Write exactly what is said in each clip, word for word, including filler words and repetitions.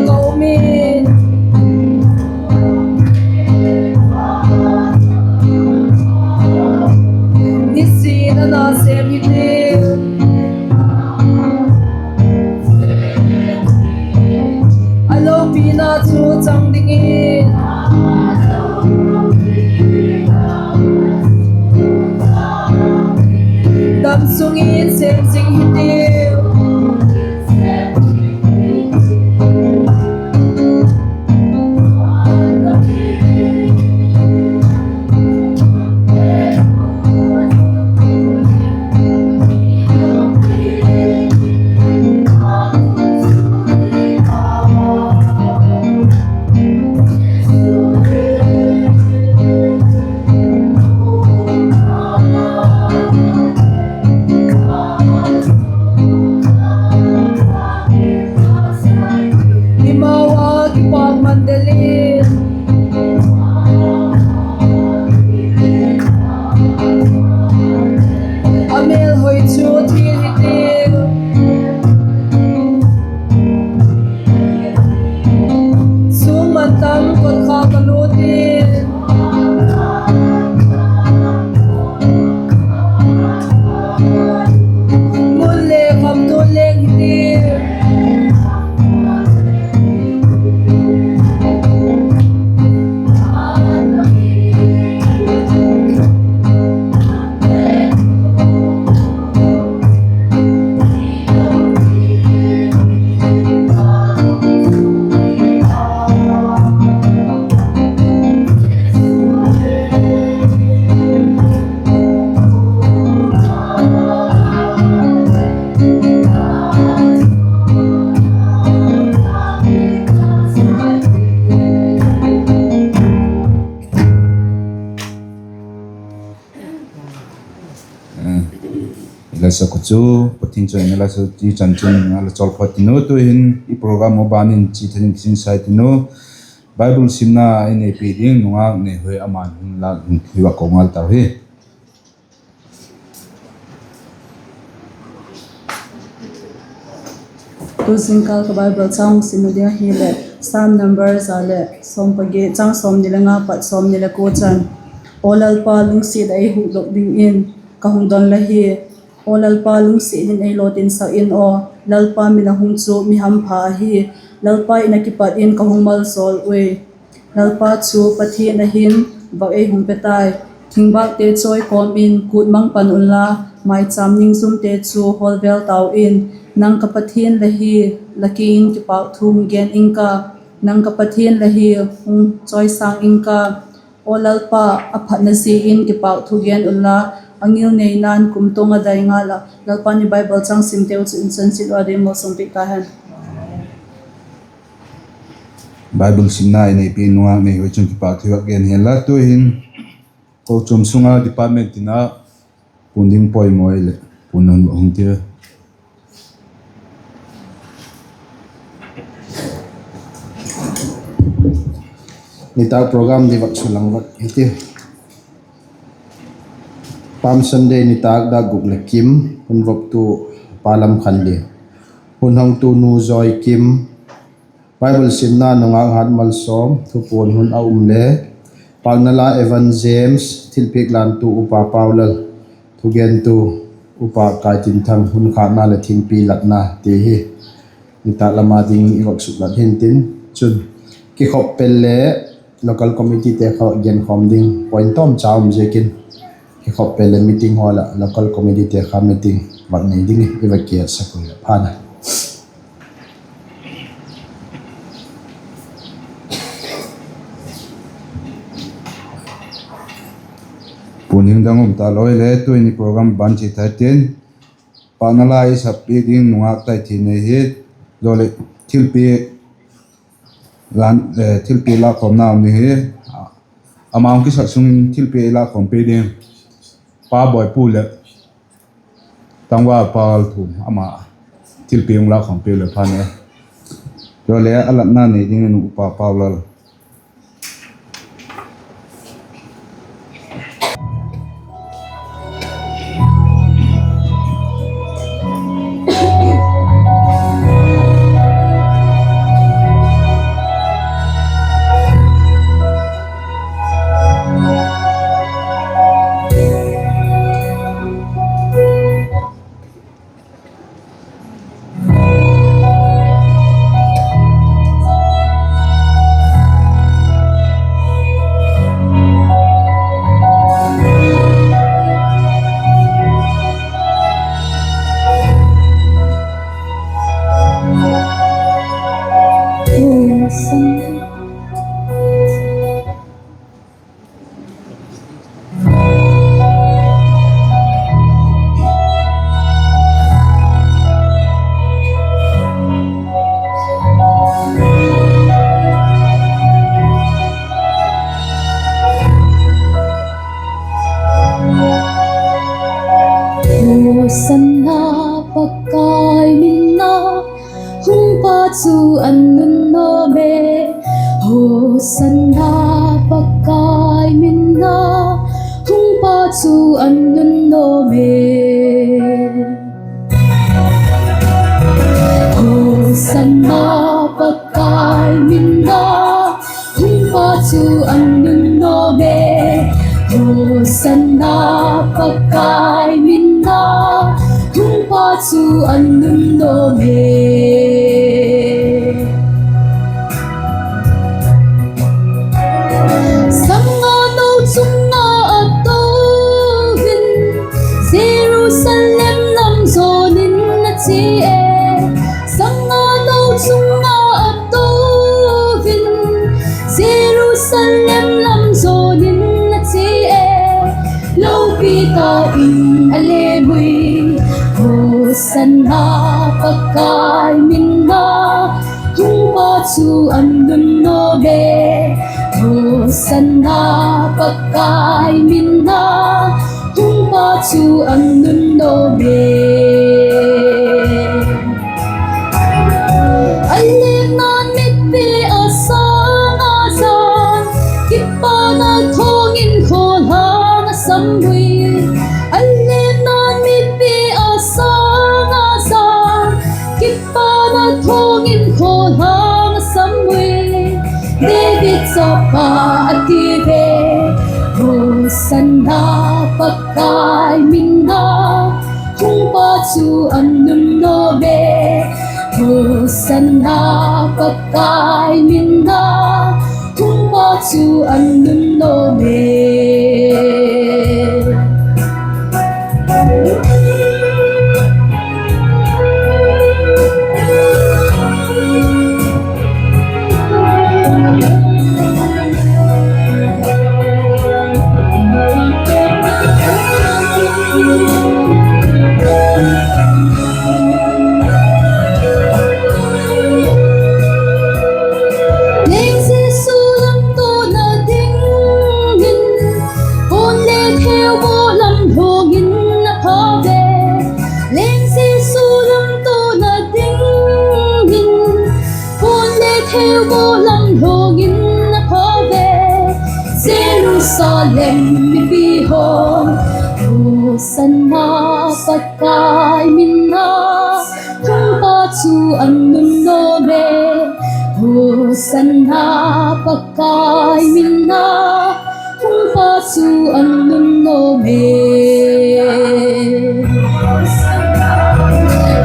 ka um in, nisin a na sêm hitiu. A lopina chu chang dingin, dam sung in sêm zing hitiu. Eimau a kipak man del in, a mêlhoi chu thil hitiu. Sung man tam kot kha ka lut in, mun le kham tun leng hitiu. Eh, i la sak u chu, Pathian chu i la sak u ti chan chun a la chawl phot tin u, tu'hin i program u ban in chi thanin kisin sai tin u. Bible simna i neipi ding nungak Neihoi ama'n hun lâk hun thei va ko ngal tau hi. Tu zingkal ka Bible châng sim ding ahileh, Sam number za leh sawm pagiat, châng sawmni le nga pat sawmni le kua chan. Aw Lalpa, lungsiat ah ei hukdok dingin ka hung don la hi. Aw Lalpa, lungsiat in ei lawtinsak in aw. Lalpa min a hung chu mi hampha ahi. Lalpa in a kipat in ka hung maljawl ui. Lalpa chu Pathian ahi'n, vak ei hung pe tai. Thingbâkte chawikawm in kût mang pan unla, mâichâm ningzumte chu hawl vêl tau in. Nang ka Pathian la hi, la kiang in kipâk thu hung gen ing ka. Nang ka Pathian la hi, hung chawisâng ing ka. Aw Lalpa, a phatna zia in kipâk thu gen unla, a ngilneina'n kumtuang a dai ngal ah. Lalpa'n i Bible châng simteu chu inchanchiat ua ding malsawm piak ta hen. Bible simna i neipi nungak Neihoi chun kipâk thu a gen hen la, tu'hin kochuam sung a department tin a pun ding poimaw leh pun hun hung tia. Nitâk program di vak sulang vak hiti. Palm Sunday nitâk dak guk leh kim, hun voktu Pa Lamkhanlian, hun hongtu Nu Joykim, Bible simna nungak Hatmalsawm, thupuan hun a um le, pâkna la Evan James, thilpiak lâktu Upa Paulal, thugentu Upa Kaitinthang, hun khâkna leh thingpi latna ti hi nitâk lam a ding i vak suklat hintin, chun kikhop pel le local committeete kha genkhawm ding point tawmcha um ziakin, kikhop pel leh meeting hall ah local committeete kha meeting vak nei ding i va kisak u leh phan a. Puan hing dang um talo le, tu'hin i program ban chia thei tin, pâkna la i sak piak ding nungak Taithei nei hi, zia leh thilpi thilpi lâkkhawmna um ding hi, ama hung kisak sung in thilpi ei lâkkhawm piak ding Pa Boipu leh Tangval Pâl thu ama thilpi hung lâkkhawm piak leh phan e. Zia leh a latna nei dingin Upa Paulal. Hosanna, Pakai min a hung pa chu a nunnom e. Hosanna, Pakai min a hung pa chu a nunnom e. Hosanna, Pakai min a hung pa chu a nunnom e. Sanga no chung ah a to in, Jerusalem lam zawn in a chia e. Sanga no chung ah a to in, Jerusalem lam zawn in a chia e. Lopi ta in a lem ui, Hosanna, Pakai min a hung pa chu a nunnom e. Hosanna, Pakai min a hung pa chu a nunnom e. A lemna mipi a sâng a zan, kipana thawng in khawlhang a sam ui. A lemna mipi a sâng a zan, kipana thawng in khawlhang a sam ui. David chapa a ti ve, Hosanna, Pakai min a hung pa chu a nunnom e. Hosanna, Pakai min a hung pa chu a nunnom e. Leng Jesu lamtawna dingin, puan le theu baw lam lawng in a pha ve. Leng Jesu lamtawna dingin, puan le theu baw lam lawng in a pha ve. Jerusalem mipi haw, Hosanna, Pakai min a hung pa chu a nunnom e. Hosanna, Pakai min a hung pa chu a nunnom e.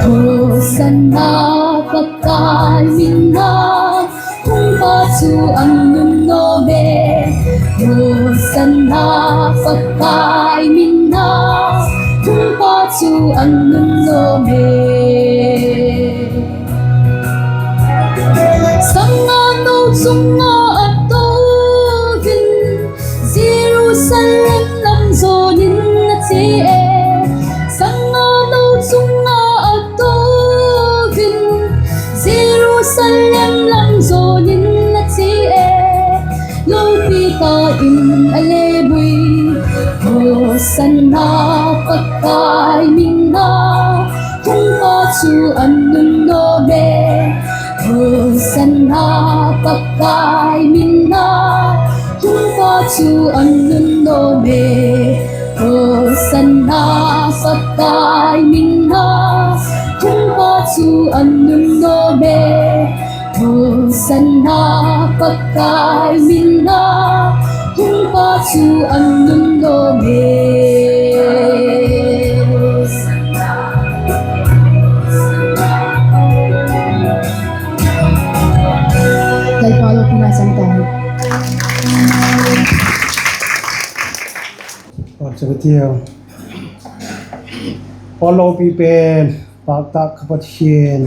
Hosanna, Pakai min a hung pa chu a nunnom e. Hosanna, Pakai min a hung pa chu a nunnom e. Sanga no chung ah a to in, Jerusalem lam zawn in a chia e. Sanga no chung ah a to in, Jerusalem lam zawn in a chia e. Lopi ta in a lem ui, Hosanna, Pakai min a hung pa chu a nunnom e. Hosanna, Pakai min a hung pa chu a nunnom e. Hosanna, Pakai min a hung pa chu a nunnom e. Hosanna, Pakai min a hung pa chu a nunnom e. Lalpa lopina chang ta hen. Paul lopi pen, pâk tâk ka Pathian,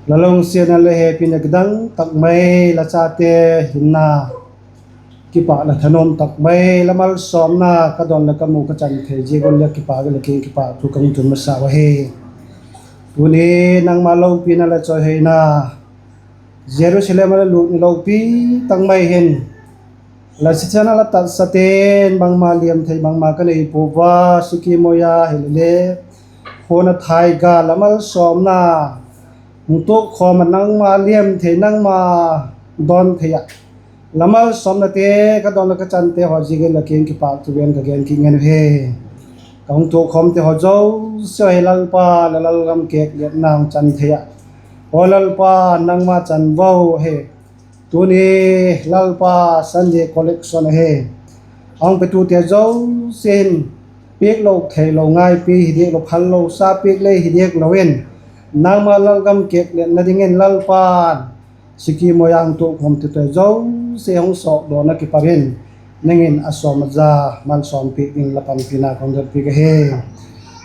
la lungsiatna le hepina kidang tak mai, la chate hinna kipâk, la thanuam tak mai, la malsawmna ka don leh ka mu ka chan thei ziak un le kipâk, la kiang kipâk thu ka hung tun masa uh ahi. Tuni nangma lopina leh chawihoina, Jerusalem ah la lut ni lopi tak mai hin, la sisan ah la tatsate'n bangma liam thei bangma ka nei pua a, siki moi a hile le, khawna thaiga la malsawmna hung tuak khawm ah, nangma liam thei, nangma dawn thei ah La malsawmnate, ka dawn leh ka chante haw ziakin la kiang kipâk thu gen ka gen kit ngen uhi. Ka hung tuakkhawmte haw zosia hi Lalpa, la lalgam kêkliatna hung chan thei ah, aw Lalpa, nangma chanvo ahi. Tuni Lalpa, Sunday collection ahi. A hung petute zosia hin piaklo theilo ngaipi hi diak lo, phallo sa piak lei hi diak lo in, nangma lalgam kêkliatna dingin Lalpa, Sikkim ah a hung tuakkhawmte zosia hung sawkdawn ah kipat in, nang in a sawm a za malsawmpiak dingin la panpina ka hung dotpiak ahi.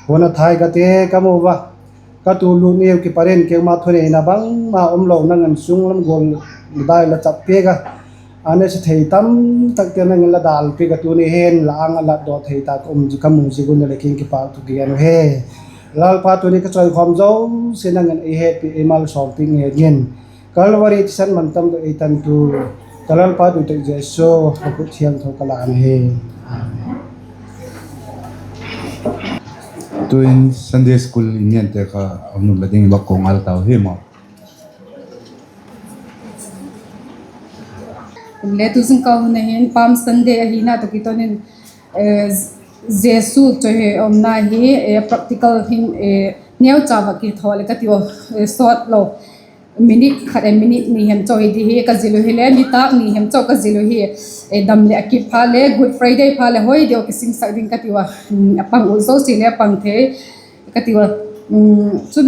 Hun a thai kate ka mu ua, ka tu lut ni uh kipat in keima thuneina bangma umlo, nang in sunglam gual dai la chap piak a, a nasa thei tamtakte nang in la dal piak a, tuni hin la âng ah latdaw thei ta ka um, ka mu ziak un la kiang kipâk thu ka gen uhi. Lalpa, tuni ka chawikhawm zosia nang in ei hetpi, ei malsawmpi ngei in, Calvary thisan man tam dok ei tantu ka Lalpa doi tak Jesu, ka khut thiangtho ka lan ahi. Tuin Sunday School i nente kha a hun um la ding va ko ngal tau hi maw. Le tu zing ka hun a hin Palm Sunday ahina tawh kiton in, Jesu chawihoi umna hi practical hin neucha va kithaw leh ka ti ua, sawt lo, minute khat e minute ni hem chau hi di hi ka zil u hile, nitâk ni hem chau ka zil u hi. Dam leh a kip phat leh Good Friday phat leh hoi deu kisingsak ding ka ti ua, a pang u zosia le a pang thei ka ti ua. Chun,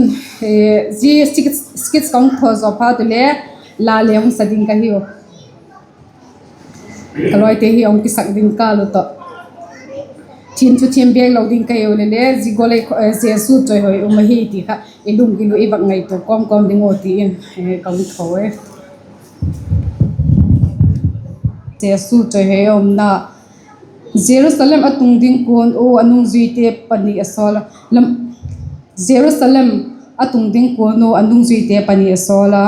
zia skit, skit ka hung thaw zaw phat u le, la le hung sa ding ka hiu. Ka lawite hi hung kisak ding kâl u tawh, thim chu thim bêk lo ding ka hiu le le, zia gual ei, Jesu chawihoi um ahi ti kha i lunggil u i vak ngaitua kawm kawm ding u ti in ka hung thaw e. Jesu chawihoi umna. Jerusalem a tung ding kuan u a nungzuite pani a sawl a, Jerusalem a tung ding kuan u a nungzuite pani a sawl a.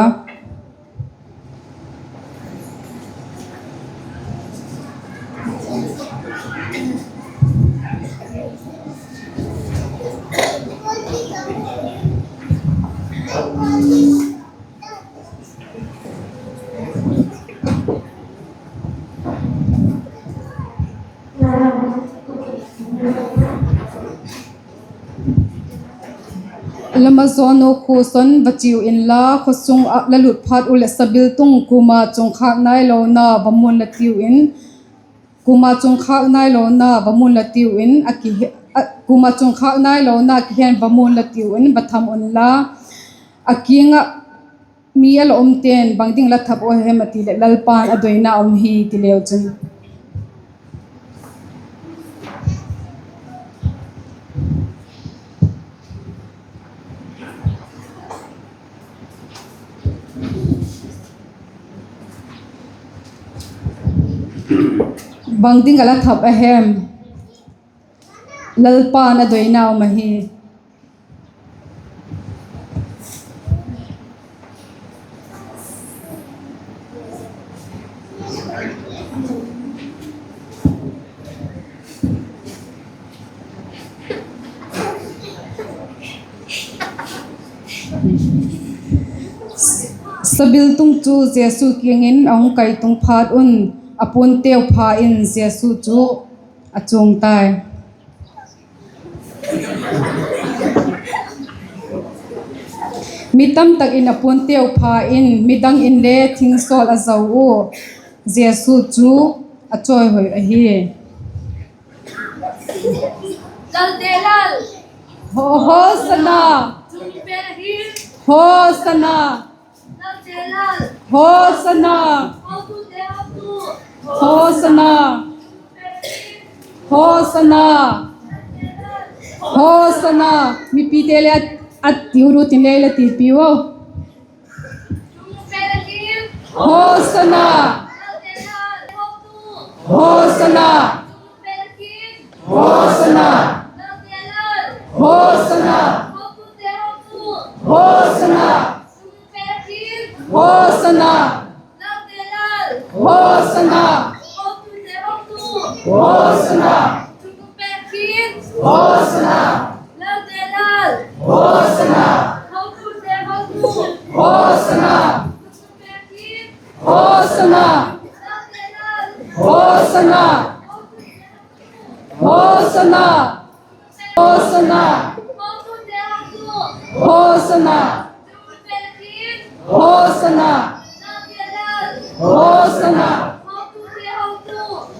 Lam a zawn u khua sawn va chiau inla, khawsung ah la lut phat u leh sabiltung kuama chungkhâk nailona va mun la tiu in, kuama chungkhâk nailona va mun la tiu in, kuama chungkhâk nailona kihen va mun la tiu in va tham unla, a kiang ah mi a la umte'n, bang ding la thap u hem a ti leh, Lalpa'n a doina um hi ti leu chun. Bang ding a la thap a hem? Lalpa'n a doina um ahi. Sabiltung chu Jesu kiang in a hung kaitung phat un, a puanteu pha in Jesu chu a chuang tai. Mi tamtak in a puanteu pha in, midang inle thingsawl a zau u. Jesu chu a chawihoi ahi. Hosana! Hosana! Hosana! Hosana! Hosana! Hosana! Mipite le a, a ti u ru tin le la tipi u. Hosana! Hosana! Hosana! Hosana! Hosana! Hosana! Hosana! Hosana! Hosana! Hosana! Hosana! Hosana! Hosanna! Hosanna! Hosanna! Hosanna! Hosanna! Hosanna!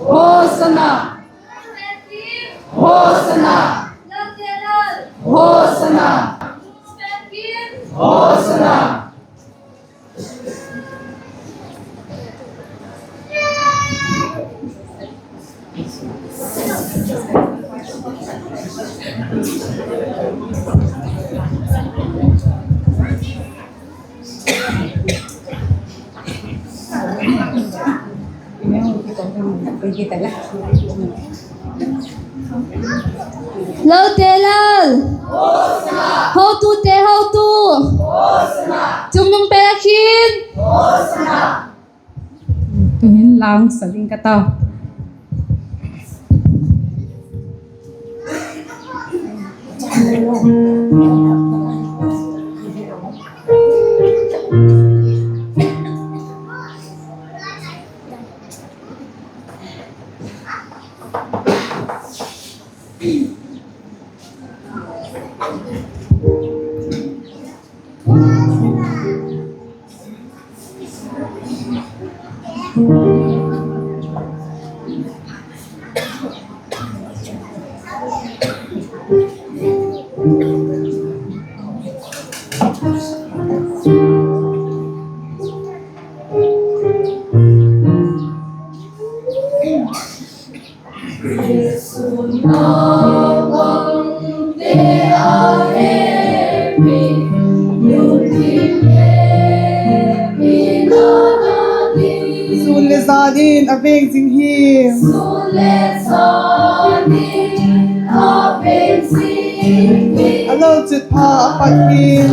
Hosanna! Hosanna! Hosanna! Lote Lal! Hotute hotu! Chungnung pêk hin! Tuhin lang sa ding ka ta. Sûn le zan in a vêng zing hi. A lo chutpha a pat hin.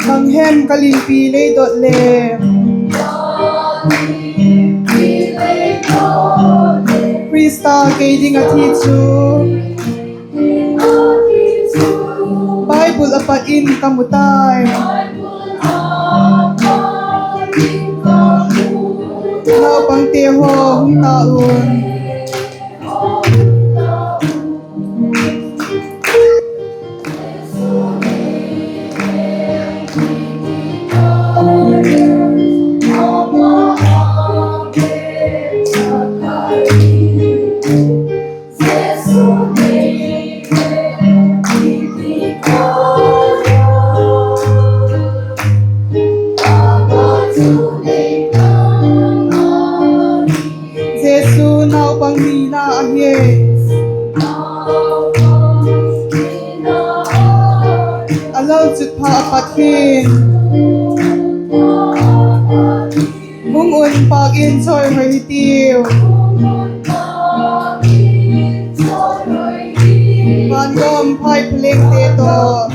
Bang hem ka limpi lei dot le, Khrista kei ding a thi chu. Bible a pat in ka mu tai. Naupangte haw, hung ta un. Jesu naupang nina ahi. A lo chutpha a pat hin. Hung un, pâk in chawihoi hitiu. Van gam phai phalengte tawh.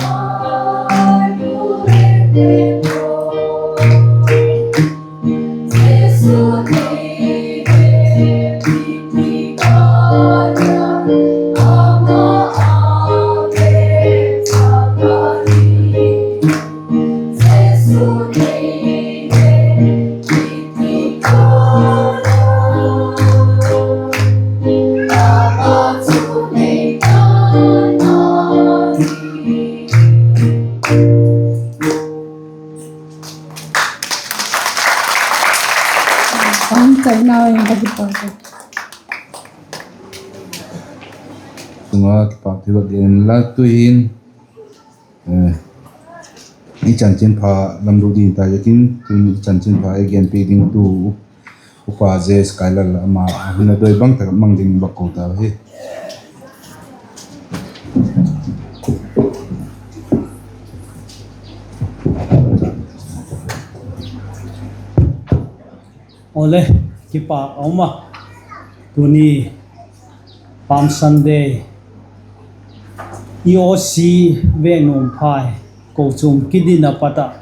Tunga kipak thu vak gen la tuhin, eh, i chanchinpha lam lo ding ta ziakin, tun i chanchinpha ei genpiak ding tu Upa J. Skylar ama hun a doi bang tak mang ding bak ko ta hi. Awle, kipak a um a. Tuni Palm Sunday, E O C Vengnuamphai kochuam kidin a pat ah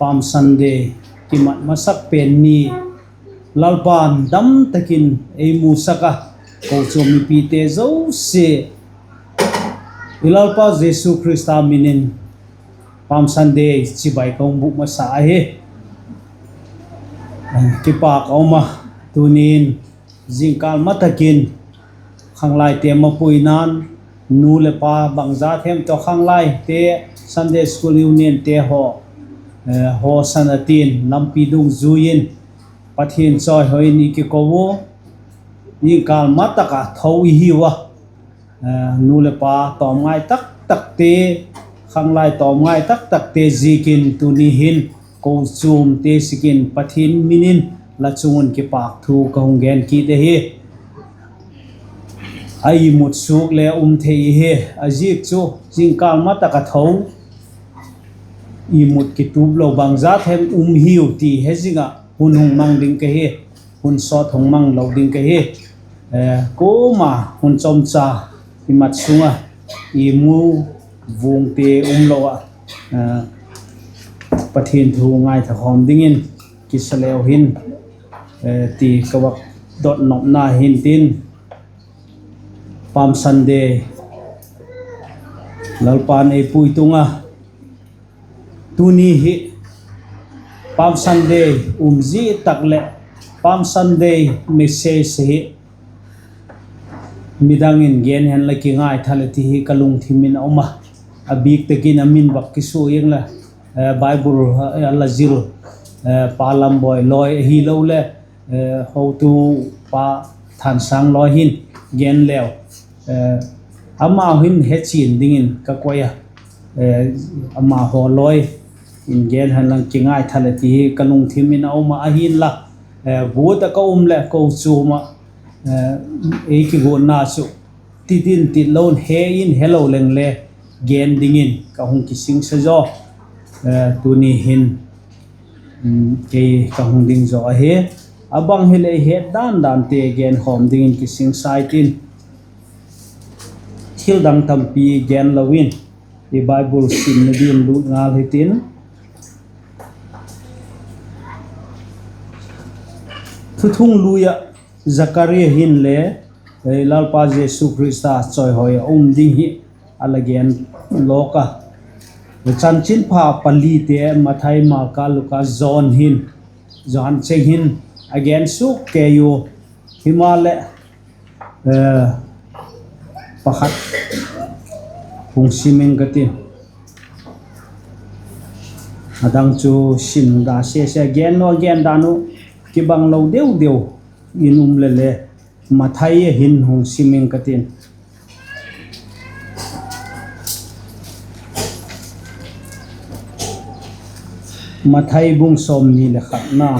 Palm Sunday kimat masak pen ni, Lalpa'n dam tak in ei musak a, kochuam mipite zosia i Lalpa Jesu Khrista min in Palm Sunday chibai ka hung bûk masa ahi. Kipâk a um a, tuni'n zingkâl ma tak in khanglaite mapuina'n, nu leh pa bangza hem tawh khanglaite, Sunday School Unionte haw, haw sana tin lampi dungzui in Pathian chawihoi in i kiko u, zingkâl ma tak ah tho i hiu a, nu leh pa tawm ngai taktakte, khanglai tawm ngai taktakte ziakin tuni hin kochuamte ziakin Pathian min in la chung un kipâk thu ka hung gen kit ahi. A imut suak le um thei hi, a ziak chu zingkâl ma tak ah tho, imut kitup lo bangza hem um hiu ti he zing ah hun hung mang ding ka hi, hun sawt hung mang lo ding ka hi. Kuama hun chomcha i mat sung ah imu vuangte um lo ah, Pathian thu ngaithakhawm dingin kisa leu hin, ti ka vak dot nopna hintin, Palm Sunday Lalpa'n ei pui tung a, tuni hi Palm Sunday um zia tak leh Palm Sunday message hi midang in gen hen la kingaitha leh ti hi ka lungthim in a um a, a bîk tak in a min vak kisua ing la, Bible a la zil, Pa Lambawi Lawi ahiloleh, hotu pa Thansâng Lawi hin gen leu, amau hin hechian dingin ka koi a, amahaw lawi in gen hen la kingaitha leh ti hi ka lungthim in a um a, ahinla, guat ah ka um leh kochuam ah ei kiguatna chu ti din ti lo in he in helo leng le gen dingin ka hung kisingsa zaw. Tuni hin kei ka hung ding zaw ahi. A bang hileh het dan dante genkhawm dingin kisingsa i tin, thil dang tampi gen lo in i Bible simna ding lut ngal hitin, Thuthung lui ah Zakaria hinle Lalpa Jesu Khrista chawihoi a um ding hi a la gen lawk a. Chanchinpha palite Mathai, Marka, Luka, John hin, Johan cheng hin a gen suk kei u. Himaleh, pakhat hung sim ing ka tin, a dang chu sim da sese, gen u, gen dan uh kibang lo deu deu in um leh le, Mathai a hin hung sim ing ka tin. Mathai bung sawmni leh khatna,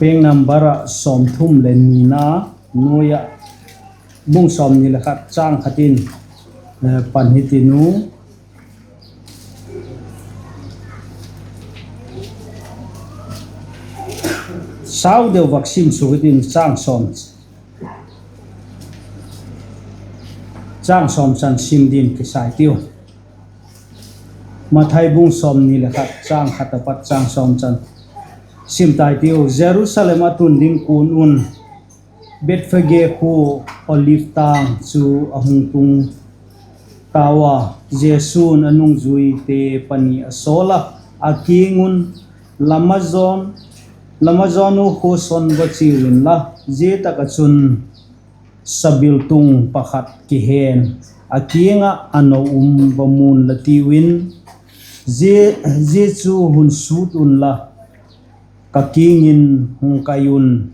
page number ah sawmthum leh nina nuai ah, bung sawmni leh khat châng khat in pan hitin u. Sau deu vak sim suk hitin, châng sawm chan sim din kisai tiu. Mathai bung sawmni leh khat châng khat apat châng sawm chan sim tai tiu. Jerusalem a tun ding kuan un Bethphage khua Olive tâng chu a hung tung tau a, Jesu'n a nungzuite pani a sawl a, a kiang un, La ma zawn u khua sawn va chiau inla, zia tak ah chun sabiltung pakhat kihen a kiang ah a no um va mu'n la tiu in, zia chu hun sut unla, ka kiang in hung kai un,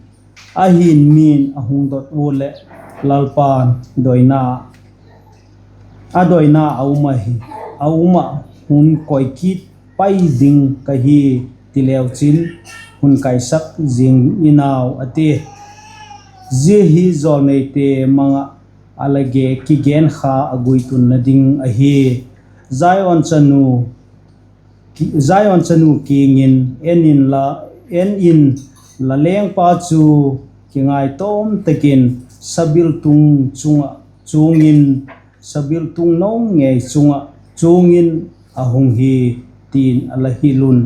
ahi'n mi'n a hung dot ua leh Lalpa'n doina a doina a um ah, a um ah hun koi kit pai ding ka hi, ti leu chin hun kaisak zing in au, a ti. Zia hi jawlneite mang ah a la kigen kha a guitunna ding ahi. Zion chanu, Zion chanu kiang in, En inla, en in, la lengpa chu kingaitawm tak in sabiltung chung ah chuang in, sabiltung no ngei chung ah chuang in a hung hi, ti'n a la hil un,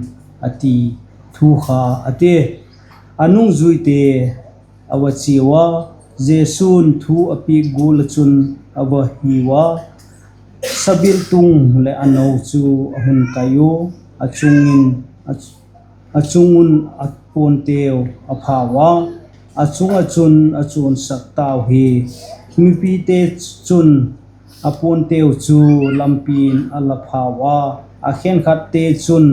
a ti thu kha a ti. A nungzuite a va chiau a, Jesu'n thu a piak gual ah chun a va hiu a, sabiltung leh a no chu a hun kai ua, a chung un a puanteu a phau a, a chung ah chun a chuansak tau hi. Mipite chun a puanteu chu lampi'n a la phau a, a khenkhatte chun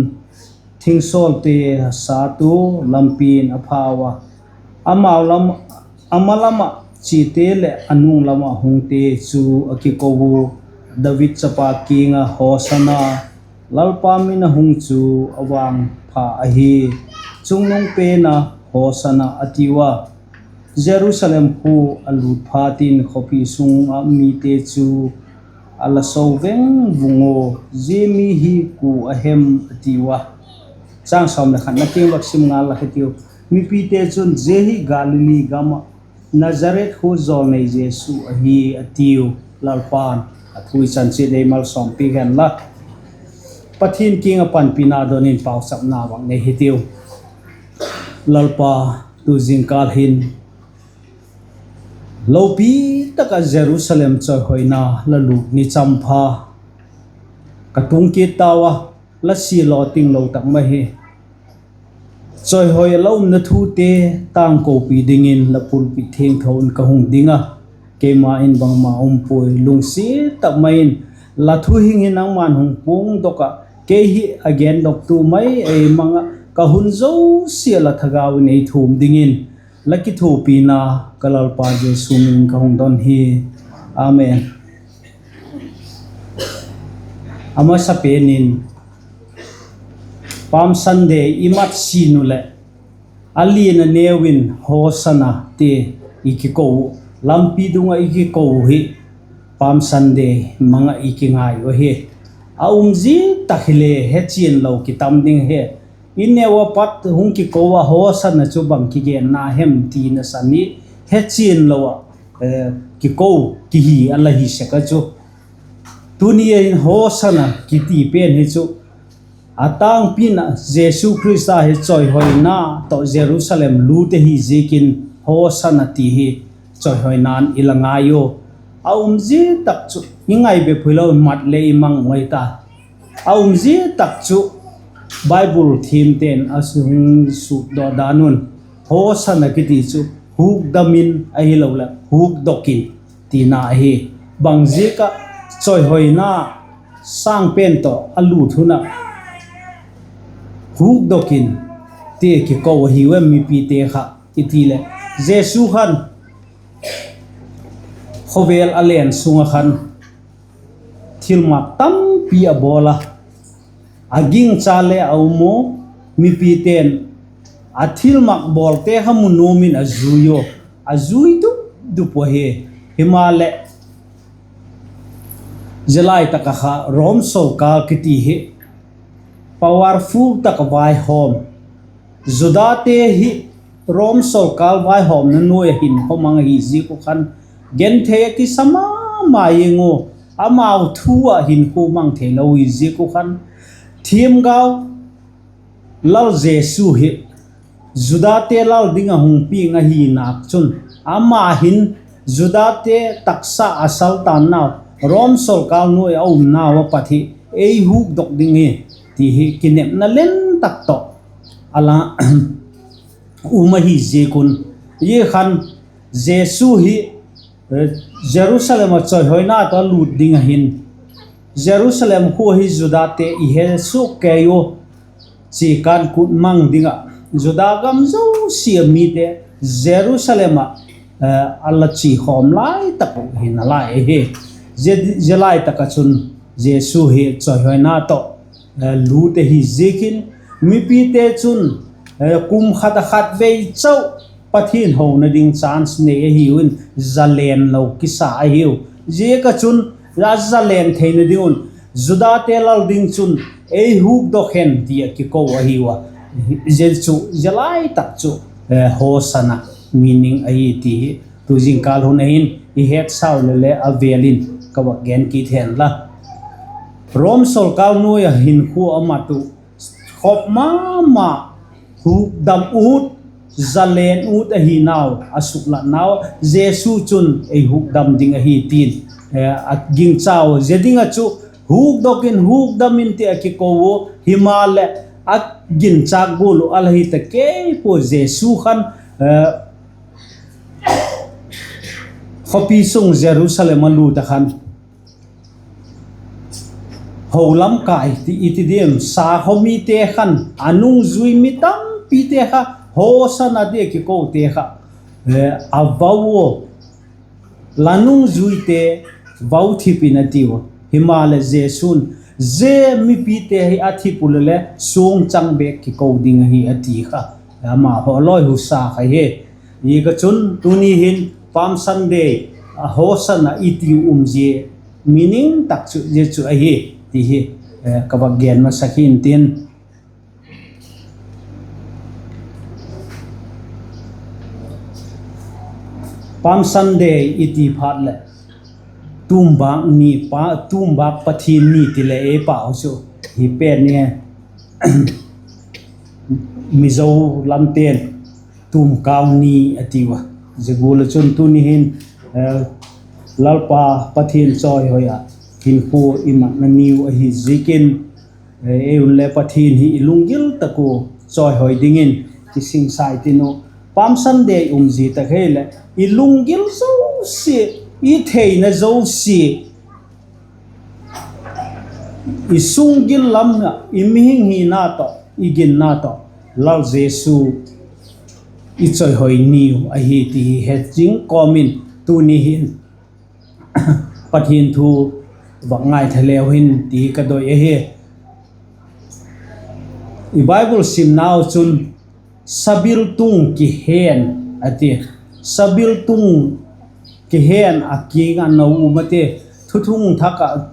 thingsawlte sat u lampi'n a phau a, a ma lam ah chiate leh a nung lam ah hungte chu a kiko u, David chapa kiang ah Hosana, Lalpa min a hung chu a vangpha ahi, chungnung pen ah Hosana a tiu a. Jerusalem khua a lût phatin khawpi sung ah mite chu a la so veng vung ua, Zia mi hi kua a hem? a tiu a. Chang sawm leh khatna tiang vak sim ngal la ka tiu. Mipite chun, Zia hi Galili gam ah Nazareth khua jawlnei Jesu ahi, a tiu. Lalpa'n a thu i chan chiat ei malsawmpiak hen la. Pathian kiang ah panpina don in pauchapna vak nei hitiu. Lalpa, tu zingkâl hin lopi tak ah Jerusalem chawihoina la lût ni champha ka tung kit tau a, la sia law tinglo tak mai hi. Chawihoi a la umna thute tangkopi dingin la pulpit thiangtho in ka hung ding a, keima in bangma um puai, lungsiat tak mai in la thu hing hi nangma'n hung puangdok ah, kei hi a gendoktu mai ei mang ah, ka hun zosia la thagau in ei thuam dingin la kithuapina ka Lalpa Jesu min in ka hung don hi. Amen. A masapen in Palm Sunday i mat sin u leh, a lian a neu in Hosana ti i kiko u, lampi dung ah i kiko u hi Palm Sunday mang ah i kingai u ahi. A um zia tak hile hechian lo kitam ding hi. I neu a pat hung kiko a Hosana chu bang kigenna hem ti nasan i hechian lo ah kiko kihi a la hi sek a chu. Tuni a hin Hosana kiti pen hi chu a tângpi'n ah Jesu Khrista hi chawihoina tawh Jerusalem lût ahi ziakin Hosana ti hi chawihoina'n i la ngai u. A um zia tak chu i ngai bep hilo, mat le i mang mai ta. A um zia tak chu Bible thiamte'n a hung sutdok dan un, Hosana kiti chu hukdam in ahiloleh hukdok in tina ahi. Bang ziak ah chawihoina sângpen tawh a lût hun ah hukdok in ti kiko ahiu em mipite kha i ti leh, Jesu khan khawvel a len sung ah khan thilmak tampi a bawl a, a gingcha le a um u, mipite'n a thilmak bawlte kha mu nuam in a zui u, a zui dup dup u ahi. Himaleh, zia lai tak ah kha Rom sawlkâl kiti hi powerful tak a vaihawm, Judate hi Rom sawlkâl vaihawmna nuai ah hinkhua mang ahi ziak uh khan, genthei a kisa ma ma ing u, amau thu ah hinkhua mang theilo hi ziak uh khan, thiamgau Lal Jesu hi Judate lal ding ah hung piang ahi nâk chun, ama hin Judate taksa a saltannau, Rom sawlkâl nuai a umnau a pat hi ei hukdok ding hi, ti hi kinepna lian tak tawh a la um ahi ziak un, zia khan Jesu hi Jerusalem ah chawihoina tawh a lût ding ah hin, Jerusalem khua hi Judate i he suak kei u, chi kan kut mang ding ah Juda gam zosia mite Jerusalem ah a la chi khawm lai tak uh hi nalai ahi. Zia lai tak ah chun Jesu hi chawihoina tawh lût ahi ziakin, mipite chun kum khat ah khatvei chau Pathian hona ding chance nei ahiu in, zalen lo kisa ahiu. Ziak ah chun a zalen theina ding un Judate lal ding chun ei hukdok hen ti a kiko ahi ua. Zia chu, zia lai tak chu, Hosana meaning ahi ti hi tu zingkâl hun a hin i hetsau le le a vêl in ka vak gen kit hen la. Rom sawlkâl nuai ah hinkhua a mat uh, khop ma ma, hukdam ut, zalen ut ahi nau a suklatnau, Jesu chun ei hukdam ding ahi ti'n a gingcha ua. Zia ding ah chu hukdok in, hukdam in ti a kiko ua, himaleh a ginchâk gual uh a la hi ta kei pua. Jesu khan khawpi sung Jerusalem a lût ah khan, ho lam kai ti i ti diam, sakhaw mite khan, a nungzui mi tampite kha, Hosana ti a kikote kha a vau ua, la nungzuite vau thip in a tiu. Himaleh Jesu'n, zia mipite hi a thip uh le le suangchang bêk kiko ding ahi a ti kha, ama haw lawi husa kha hi. Ziak a chun tuni hin Palm Sunday, Hosana i tiu umzia meaning tak chu zia chu ahi ti hi ka vak gen masak hi'ntin. Palm Sunday i ti phat leh, tûm bâk ni, tûm bâk Pathian ni ti leh ei pau chu hi pen ni, Mizo lamte'n tûmkau ni a tiu a. Zia gual ah chun tuni hin Lalpa Pathian chawihoi ah hinkhua i matna niu ahi ziakin, ei un le Pathian hi i lunggil tak ua chawihoi dingin kisingsai tin uh. Palm Sunday umzia tak hileh i lunggil zosia, i theina zosia, i sunggil lam ah i mihing hina tawh, i ginna tawh, Lal Jesu i chawihoi niu ahi ti hi het zing kawm in tuni hin Pathian thu vak ngaitha leu hin ti ka doi ahi. I Bible simnau chun sabiltung kihen a ti. Sabiltung kihen a kiang a no um a ti. Thuthung Thak ah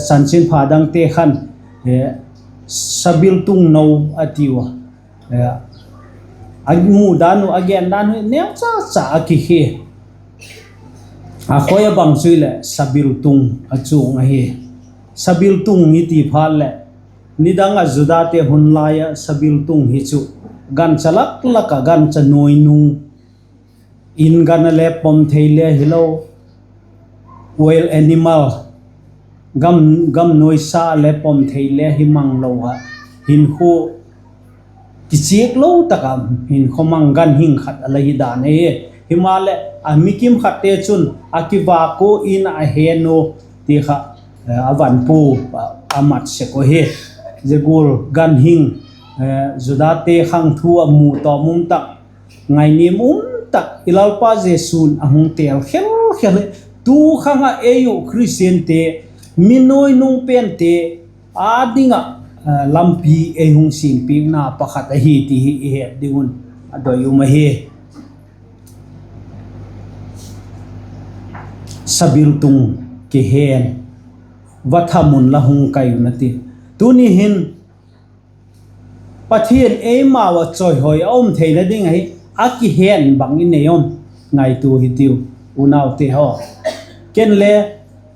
chanchinpha dangte khan sabiltung no a tiu a. A mu dan uh, a gen dan uh neucha cha a kikhe. A khoi a bang chu hileh sabiltung a chuang ahi. Sabiltung i ti phat leh, nidang ah Judate hun lai ah sabiltung hi chu gancha lak lak ah gancha nuainung, in gan a le pom thei le hilo, wild animal, gam nuaisa le pom thei le hi mang lo ah, hinkhua kichiak lo tak ah hinkhua mang ganhing khat a la hi dan ahi. Himaleh a mikim khatte chun a kivâk ua, in a hen ua ti kha a vanpu a mat sek uh hi. Zia gual ganhing, Judate khangthu a mu tawm um tak, ngainim um tak i Lalpa Jesu'n a hung têl khel khel hi. Tu khang ah ei uh Khristiante, mi nuainung pente â ding ah lampi ei hung siampiakna pakhat ahi ti hi i het ding un a doi um ahi. Sabiltung kihen, va tham unla hung kai un a ti. Tuni hin Pathian eimau ah chawihoi a um theina ding ahi, a kihen bang i nei um? Ngaitua hitiu, unaute haw. Ken le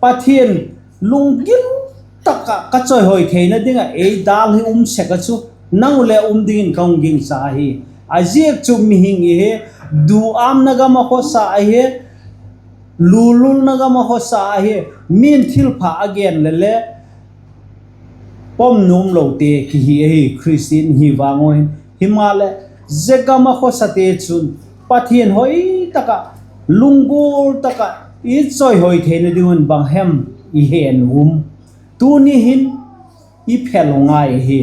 Pathian lunggil tak ah ka chawihoi theina ding ah ei dâl hi um sek ah chu, nang u le um dingin ka hung gingcha ahi. A ziak chu mihing i hi, duâmna gam ah khawsa ahi, lululna gam ah khawsa ahi, min thilpha a gen le le pom nuam lote kihi ahi, Khristian hi vang u hin. Himaleh, zia gam ah khawsate chun Pathian hoi tak ah, lunggil tak ah i chawihoi theina ding un bang hem i hen um? Tuni hin i phel u ngai ahi.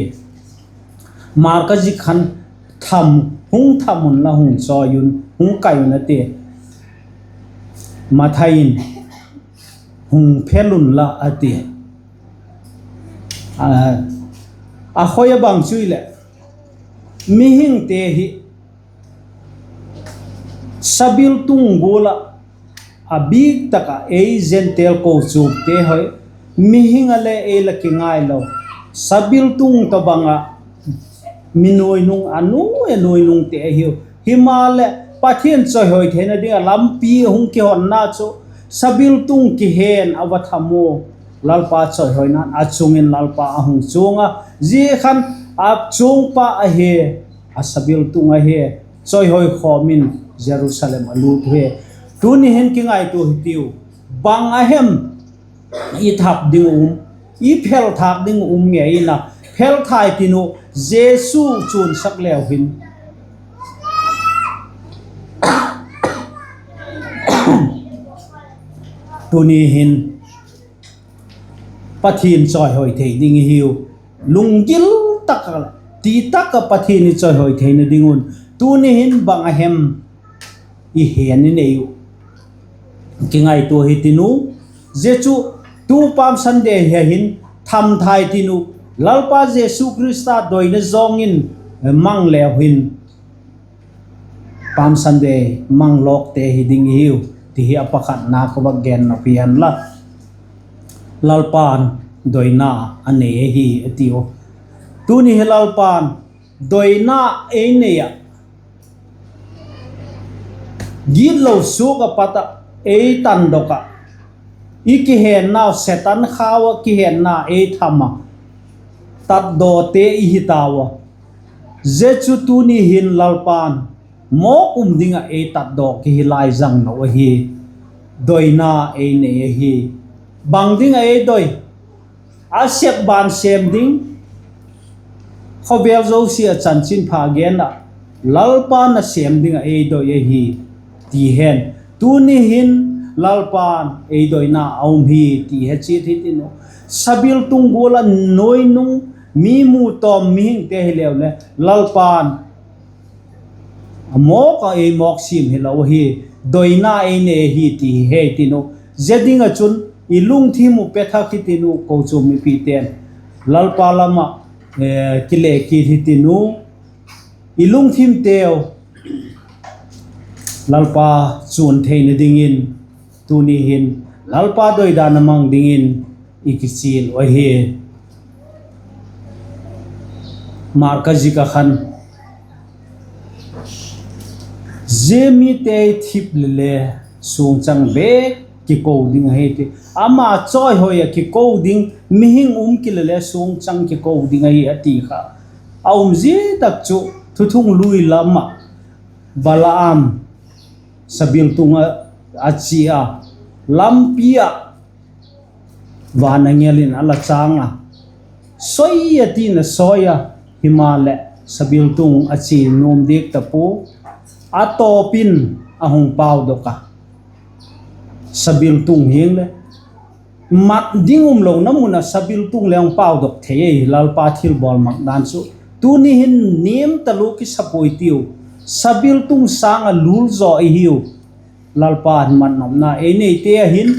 Marka zik khan, hung tham unla hung chawi un, hung kai un a ti. Mathai in, hung phel unla a ti. A khoi a bang chu hileh, mihingte hi sabiltung gual ah, a bîk tak ah ei Gentile kochuamte hoi, Mihing a le ei la kingai lo, sabiltung tawhbang ah mi nuainung, a nuai a nuainungte ahiu. Himaleh, Pathian chawihoi theina ding ah lampi a hung kihonna chu sabiltung kihen a va tham ua, Lalpa chawihoina'n a chung in Lalpa a hung chuang a, zia khan a chuangpa ahi, a sabiltung ahi, chawihoi khawm in Jerusalem a lût hi. Tuni hin kingaitua hitiu, bang a hem i thap ding uh um, i phelthâk ding uh um ngei in a, phelthai tin uh, Jesu chuansak leu hin tuni hin Pathian chawihoi thei ding i hiu. Lunggil tak ah, ti tak ah Pathian i chawihoi theina ding un tuni hin bang a hem i hen i nei uh, kingaitua hitin u. Zia chu tu Palm Sunday hi hin thamthai tin uh, Lalpa Jesu Khrista doina zawng in mang leu hin Palm Sunday mang lawkte hi ding i hiu, ti hi a pakhatna ka vak gen nop hi hen la. Lalpa'n doina a nei ahi a tiu. Tuni hi Lalpa'n doina ei nei ah, gitlo suak ah pat ah ei tandok ah, i kihennau Setan khau ah kihenna ei tham ah, tatdawte i hi tau a. Zia chu tuni hin Lalpa'n mawk um ding ah ei tatdaw kihi lai zang lo ahi. Doina ei nei ahi. Bang ding ah ei doi? A sep ban sêm ding, khawvel zosia ah chanchinpha gen ah, Lalpa nasêm ding ah ei doi ahi, ti hen. Tuni hin Lalpa'n ei doina a um hi ti he chiat hitin u. Sabiltung gual ah nuainung, mi mu tawm mihingte hileu le Lalpa'n a mawk ah ei mawk siam hilo ahi, doina ei nei ahi ti hi he tin u. Zia ding ah chun i lungthim uh pe thak hitin u, kochuam mipite'n Lalpa lam ah kile kit hitin u. I lungthimteu Lalpa chuan theina dingin tuni hin Lalpa doidan a mang dingin i kichial uh ahi. Marka zik ah khan, zia mite thip le le suangchang bêk kiko ding ahi ti. Ama chawihoi ah kiko ding mihing um kile le suangchang kiko ding ahi a ti kha a um zia tak chu Thuthung lui lam ah Balaam sabiltung ah a chia a, lampi ah van angel in a la châng a, soi a ti'n a soi a, himaleh sabiltung a chia nuam diak ta pua, a tawp in a hung paudok a. Sabiltung hiang le mat ding umlona mun ah sabiltung le hung paudok thei ahi Lalpa thilbawl mak dan chu. Tuni hin niam talua kisa puai tiu, sabiltung sâng ah lul zaw i hiu. Lalpa'n matnopna ei neite a hin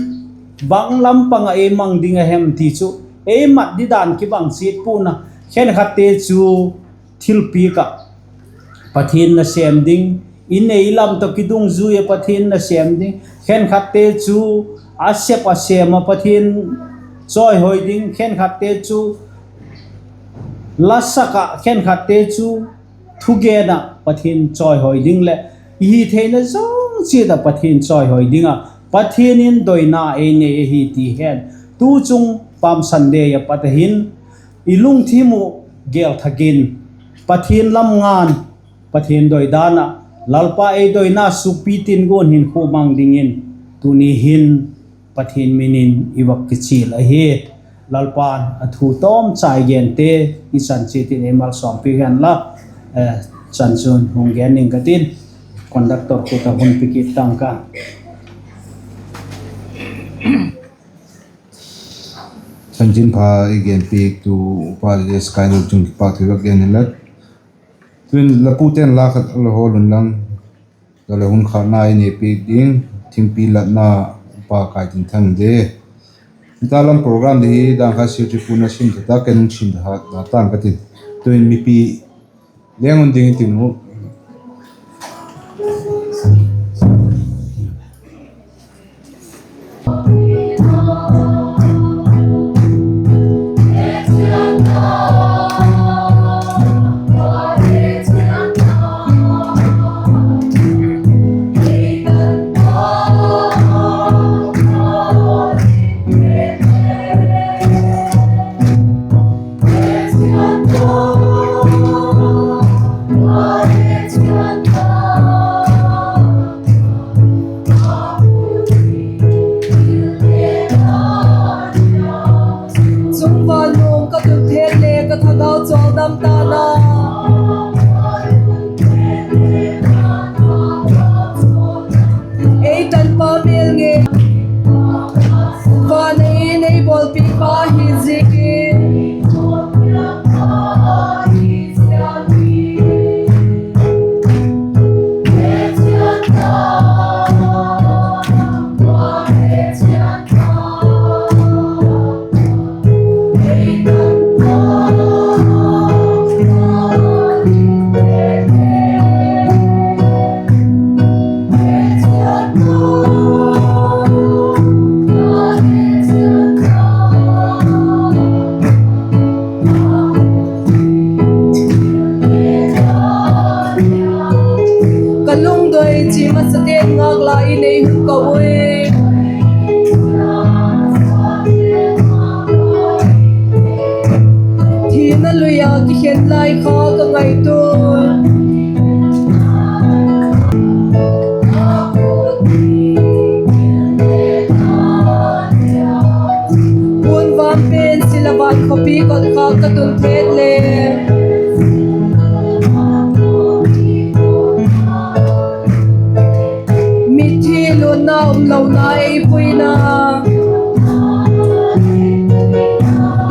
bang lam pang ah ei mang ding a hem ti chu ei mat didan kibang chiat pua'n a, khenkhatte chu thilpiak ah Pathian nasêm ding, i nei lam tawh kidungzui ah Pathian nasêm ding, khenkhatte chu a sep a sêm ah Pathian chawihoi ding, khenkhatte chu la sak ah, khenkhatte chu thugen ah Pathian chawihoi ding leh i hi theina zosia ah Pathian chawihoi ding ah Pathian in doina ei nei ahi ti hen. Tu chung Palm Sunday a pat a hin i lungthim uh gel thak in Pathian lam nga'n, Pathian doidan ah, Lalpa ei doina sukpi tin guan hinkhua mang dingin tuni hin Pathian min in i vak kichial ahi. Lalpa'n a thu tawmchai gente i chan chiat in ei malsawmpiak hen la, chan chun hung gen ning ka tin, conductor khut ah hun pe kit tang ka. Chanchinpha i genpiaktu Upa J S Kainung chung kipak thu vak gen inla, tuin la pute'n la khat la hawl unlang, ka le hun khatna i nei piak ding, thingpi latna Upa Kaitinthang de. Hita lam program di hi dan kha secretary pu'n a sim ta ta, ken hung sim ta ha, ta tang ka tin. Tuin mipi leng un ding i tin u. Ka thagau chawldam ta na, ei tanpa mêl ngei, van ei nei bawlpipa hi ziakin, ka lungdoi chi masa ten ngâk la in ei hun ka ui. Thina lui a kikhen lai kha ka ngaitua. Puan vang pen sil a van khawpi kot kha ka tun thek le, mithi luanna um lona ei puina,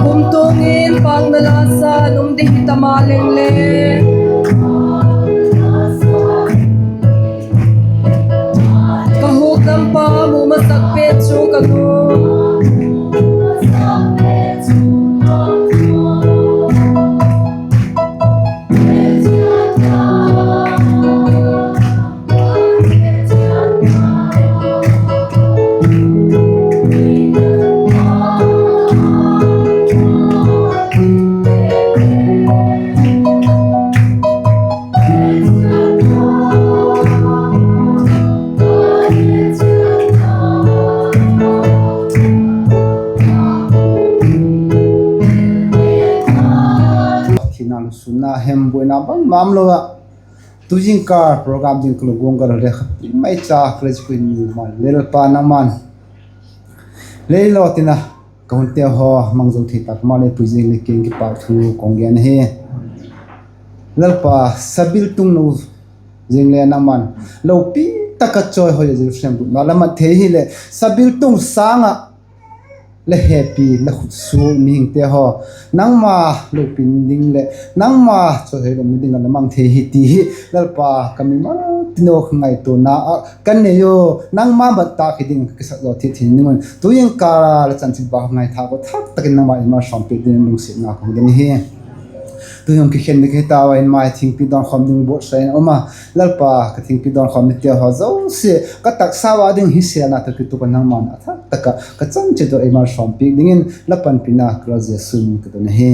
kumtuang in pâkna la sa um ding hi ta ma leng le, ka hukdampa mu masak pen chu ka nu. Thina, lusûnna, hembuaina bangma umlo ah, tu zingkal program ding ka luguang ka le kha pi mai cha ka le zikui ni ma Lalpa nangma'n lei law tin a ka hunte haw mang zo thei tak ma lei pui ziang le kiang kipâk thu ka hung gen ahi. Lalpa, sabiltung nu zing le nangma'n lopi tak a chawihoi a Jerusalem bût ma la mat thei hileh, sabiltung sâng ah la hepi la khutsuak mihingte haw nangma lopi ding leh nangma chawihoi lo ding ah la mang thei hi ti hi Lalpa, ka mimal tin a ka ngaituana ah ka nei u, nangma mat tak hi ding ka kisak zaw thei thei ding un tu zingkal a la chanchinpha ngaitha ka thak tak in nangma'n ei malsawmpiak dingin lungsiatna ka hung gen hi. Tu'hin kikhen ding hi tau a, in mai thingpi dawnkhawm ding buatsa'n um a, Lalpa, ka thingpi dawnkhawm mite haw zosia ka taksa ua ding hi sêlna tawh kituak a nangma'n a thak tak ah ka chan chiat u ei malsawmpiak dingin la panpina ka la zia sun ka don ahi.